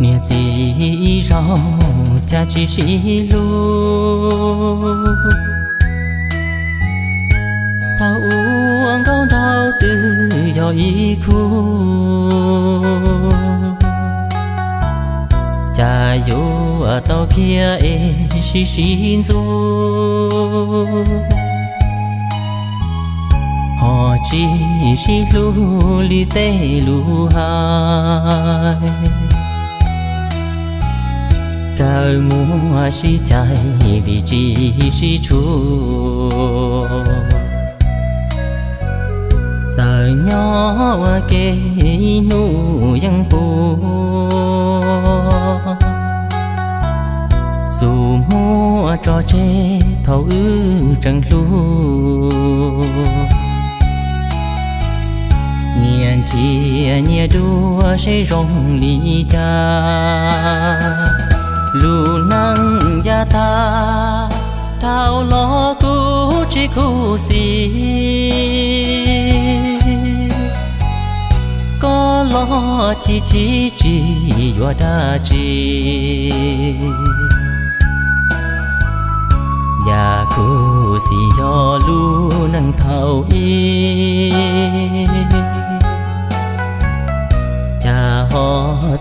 Niam txiv ib zaug cas tsis sib hlub, thaum ua nkauj nraug twb yog ib khub, cas yuav tau khiav es sib sib ntxub, ho tsis sib hlub li tej lus hais. Kawg muaj sib cais vim tsis sib tshua, txawm nyob ua ke ib hnub yeej puas, xub muab tso tseg thaum wb tseem hlub. Nyias nrhiav nyias dua seb zoo li cas, lub neej yav tag dhau los kuv tsis khuv xim, koj los chim chim tsis yuav dab tsi. Yam khuv xim yog lub neej thaum ub, cas ho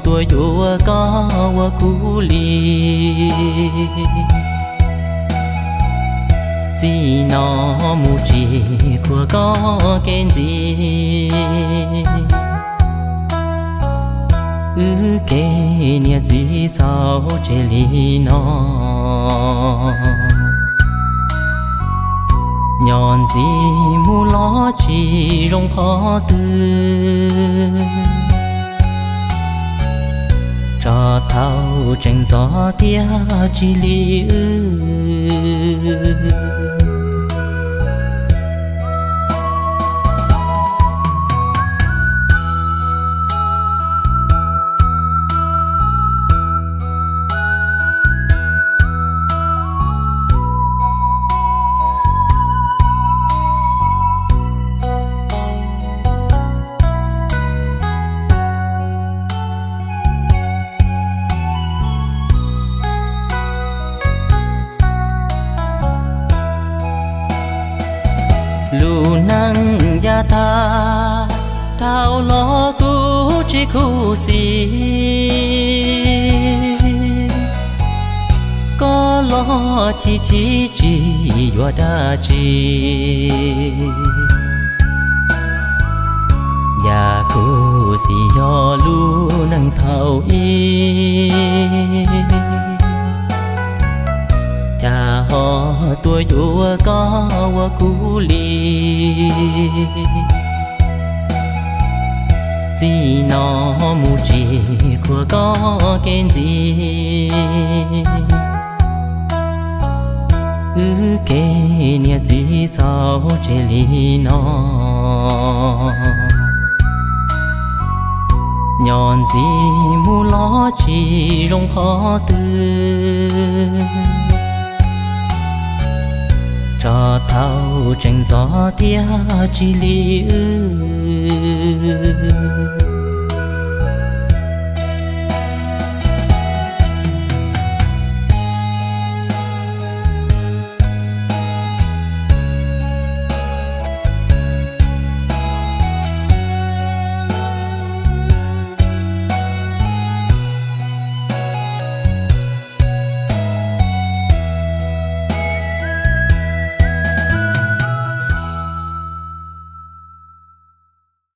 tuaj yuav koj ua kuv li. Txij no mus tsis khuam koj kev ntxiv, wb kev niam txiv txhaum tseg li no. Nyob ntxiv mus los tsis zoo qhov twg, tso thaum tseem ntxov thiaj tsis li wb. Lub neej yav tag dhau los kuv tsis khuv xim, koj los chim chim tsis yuav dab tsi. Yam khuv xim yog lub neej thaum ub, cas ho tuaj yuav koj ua kuv li. Txij no mus tsis khuam koj kev ntxiv, wb kev niam txiv txhaum tseg li no. Nyob ntxiv mus los tsis zoo qhov twg, tso thaum tseem ntxov thiaj tsis li wb.